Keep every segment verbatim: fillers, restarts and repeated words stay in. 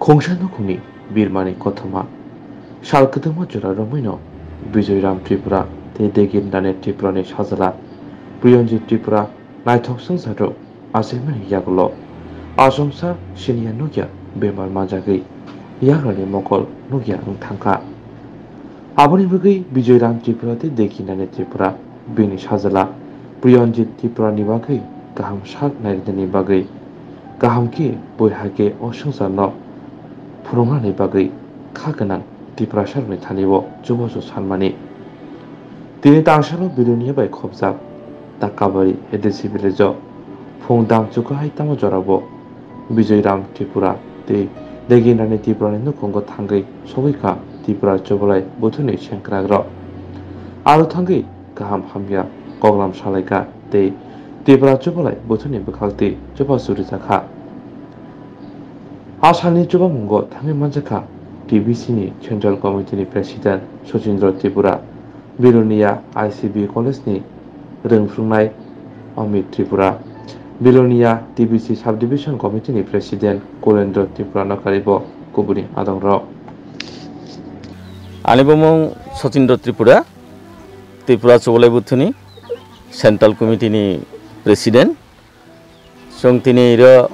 Khungsa nukhungni birmani kothoma sal kwthwngma jora romwino Bijoy Ram Tripura tei Degin Rani Tripurani sajla Priyanjit Tripura naithok swngcharrok achimani yagulo achomsa siniya nukya bemar manjagwi yagrani mokol nukya wng thangkha. Aboni bagwi Bijoy Ram Tripura tei Degin Rani Tripura bini sajla Priyanjit Tripurani bagwi kaham sak nairwknani bagwi kaham khe bui hai khe o swngcharno phunuknani bagwi kha gwnang Tiprasarokni thani-o chubachu sanmani. Tini tangsalo Bilonia bai khopjak Takabari A D C village-o phung dam chukha hai tamo jorabo Bijoy Ram Tripura tei Degin Rani Tripurani nukhungo thangwi sogwi kha Tripura Chubalai Buthuni sengkrakrok. Aro thangwi kaham hamya koklam salaikha tei Tripura Chubalai Buthuni bwkhak twi chubachu rijakha. A salni chubamungo thangwi manjakha T B C ni Central Committee ni President Sachindra Tripura, Bilonia I C B College ni rwngphrwngnai Amit Tripura, Bilonia T B C Subdivision Committee ni President Kulendra Tripura no karibo kubuni adongrok. Ani bumung Sachindra Tripura, Tripura Chubalai Buthuni Central Committee ni President. Chwng tini iro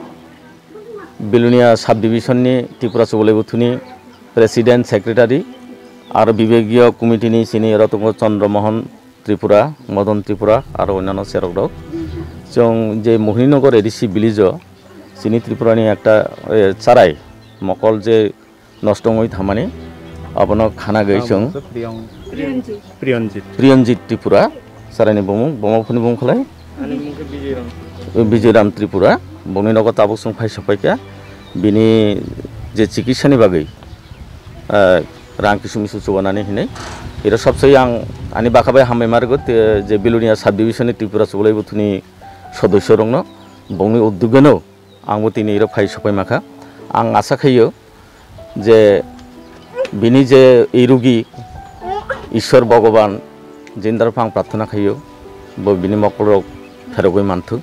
Bilonia Subdivision ni Tripura Chubalai Buthuni President, Secretary, aro Bibegio Committee ni chini oro tongo Chandra Mohan Tripura, Madan Tripura, aro onyanno serok rok. Chwng je Mohininagar A D C village o chini Tripura ni ekta, eh, charai mokol je nosto wngwi thamani, abono khanagwi chwng Priyanjit. Priyanjit Tripura, charaini bumung, buma buphuni bumung khlai? Ani bumung khe Bijoy Ram. Bijoy Ram Tripura, bongni nogo tabuk chwng phai sokphaikha, bini je chikitsani bagwi, eh, rang kisu misu chubanani hinwi. Iro sabsai ang ani bwkha bai hambai ma rwgo, te, je Bilonia Subdivision ni Tripura Chubalai Buthuni sodosyo rokno, bongni uddugeno, Ang bo tini iro phai sokpai makha. Ang asa khaio je bini je ei rugi Ishwar Bhogoban jindar phang prarthana khaio, bo bini mokolrok pherogwi manthung.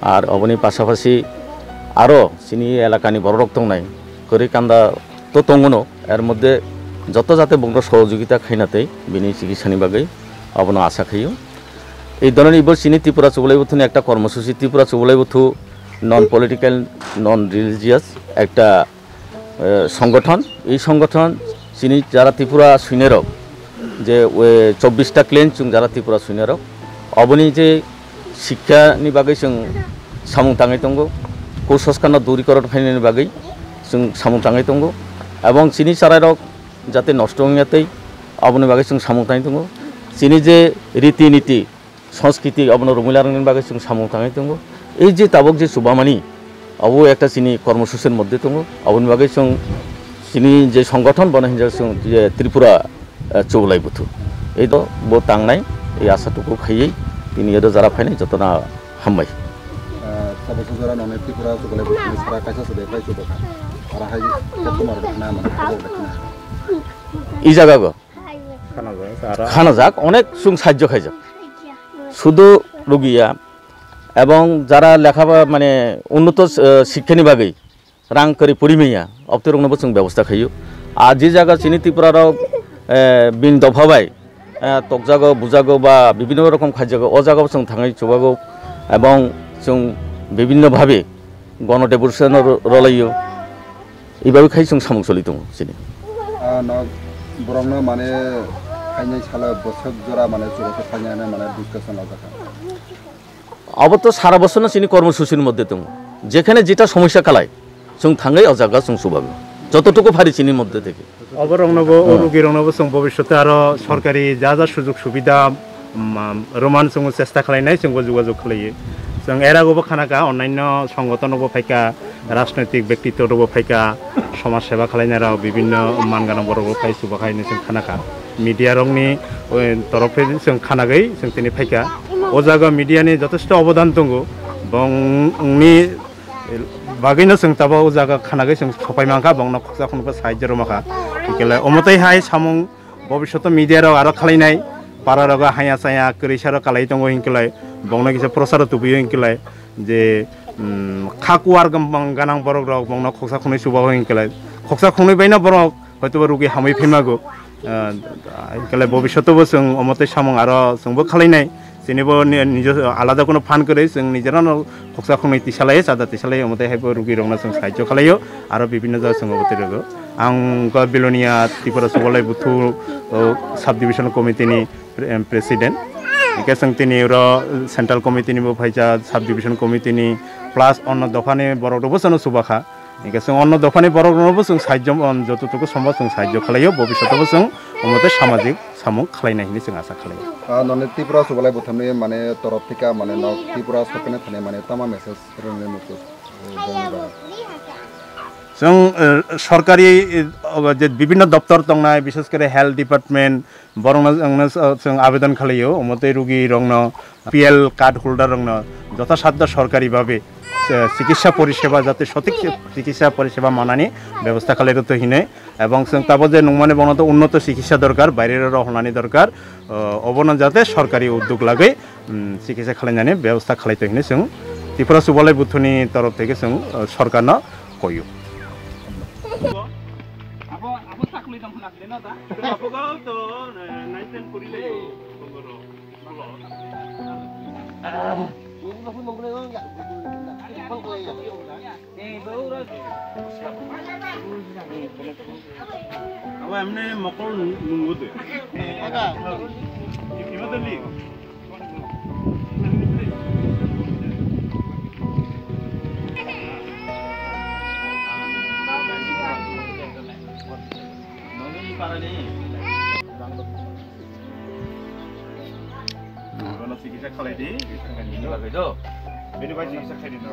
Ar oboni pasapasi aro chini elakani bororok tongnai, kwrwi kanda to tongono, er moddhe joto jate bongno sohojogita khaina tei bini chikitsani bagwi abono asa khaio. Ei dhoronor ibo chini Tripura Chubalai Buthuni ekta kormosuchi, Tripura Chubalai Buthu non political, non religious ekta, eh, songothon. Ei songothon chini jara Tripura suinarok, je, eh, chobbish ta clan chwng jara Tripura suinarok, oboni je sikha ni bagwi chwng samung tangwi tongo, kusoskanno durikoron khainani bagwi chwng samung tangwi tongo, ebong chini charairok jate nosto wngya tei aboni bagwi chwng samung tangwi tongo. Chini je riti niti, Sanskriti abono rumui larwknani bagwi chwng samung tangwi tongo. Ei je tabuk je chubamani, abo ekta chini kormosuchir moddhe tongo. Aboni bagwi chwng chini je songothon bono hinjak chwng je Tripura, eh, Chubalai Buthu. Ei do bo tangnai, ei asa tuku khaiwi tini edo jara phainai jotono hambai. Ah, tabuk jora nonai Tripura Chubalai Buthuni sara kaisa chudai phai chubakha. Aro hai kothoma rok na mane khobor rok na. I jaga go. Khanajak, aro khanajak, onek chwng sahajjo khaijak. Sudu rugiya ebong jara lekha ba, mane, unnoto, eh, sikkha ni bagwi rang kwrwi puri manya, obwtwi rokno bo chwng bebosta khaio. Ar je jaga chini Tripura rok, eh, bini dopha bai, eh, tokjago, bujago ba bibinno rokom khaijago, o jaga bo chwng thangwi chubago ebong chwng bibinno bhabe gono devotion ro-, rolaio. Ibawi khai chwng samung choli tongo chini. Ah, no, borokno mane khainai salo bwswk jora mane chubachu khainai hinwi mane discussion lajakha. Abo to sara bosorno chini kormosuchini moddhe tongo. Jekhane jeta somosya khalai, chwng thangwi o jaga chwng chubago. Jototuku phari chini moddhe theke. Oboroknobo, o rugiroknobo chwng bobishote aro sorkari ja ja sujog subida, um, rwmani chwngbo chesta khlainai, chwngbo jogajog khlaiwi. Chwng eragobo khanakha, onnaino songothonrokbo phaikha, rajnoitik bektitworokbo phaikha, somaj seba khlainairok, bibinno man gwnang borokbo phai chubakhai hinwi chwng khanakha. Mediarokni, o, torop khe chwng khanagwi chwng tini phaikha. O jaga mediani jothesto obodan tongo. Bongni bagwino chwng tabuk o jaga khanagwi chwng sopai mankha, bongno khoksa khunukbo sahajjo rwmakha. Hwnkhe le omo tei hai samung bobishoto mediarok aro khlainai, pararogo haya chaya kwrwisarok kalai tongo hinkhwlai, bongno kisa prosaro tubuio hinkhwlai, je, um, kha kuar gwnang borokrok bongno khoksa khunui chubago hinkhwlai, Khoksa khongnwi baino borok hoitoba rugi hamwi phaimago. Ah, kale bobishoto bo chwng omo tei samung aro chwngbo khalainai. Chini bo ni-, nijo alada kono phan kwrwi chwng nijera no khoksa khongnwi tisalai, chada tisalai, omo tei haibo rugi rokno chwng sahajyo khalaio, aro bibinno jaga chwng obo tei rwgo. Ang ko Bilonia Tripura Subalai Buthu, o, Sub Division Committee ni pre-, em, President. Hingke chwng tini oro Central Committee ni bo phaijak, Sub Division Committee ni, plus onno dopha ni borok rokbo chwngno chubakha. Hingke chwng onno dophani borokno bo chwng sahajyo, um, joto toko somba chwng sahajyo khlaio, bobishoto bo chwng omo tei samajik samung khlainai hinwi chwng asa khlaio. Ah, noni Tripura Subalai Buthu ni mane torof thika mane nok Tripura sorkar ni thani mane tama message rwngwi muchuk, eh, bongni bagwi. Chwng, eh, sorkari, eh, je bibinno doptor tongnai, bishes kore health department, borokno wngno chwng abedon khlaio, omo tei rugi rokno, P L card holder rokno jothasatto sorkari babe, eh, chikitsa poriseba jate sothik chikitsa poriseba manani bebosta khlai rwtwi hinwi, ebong chwng tabo je nungmani bono to unnoto chikitsa dorkar, baire rok honani dorkar, eh, obono jate sorkari uddog lagwi, mm, chikitsa khlainani bebosta khlai twi hinwi chwng Tripura Subalai Buthuni torof theke chwng, eh, sorkarno koyo. Abo, abo sakli dong khna kile no da? Abo ga to, eh, nine ten puri le. Abo emne mokol nung-, nunggu de. Ima tali. Bono chikitsa khalai di. Bini bagwi do. Bini bai chikitsa khalai di no.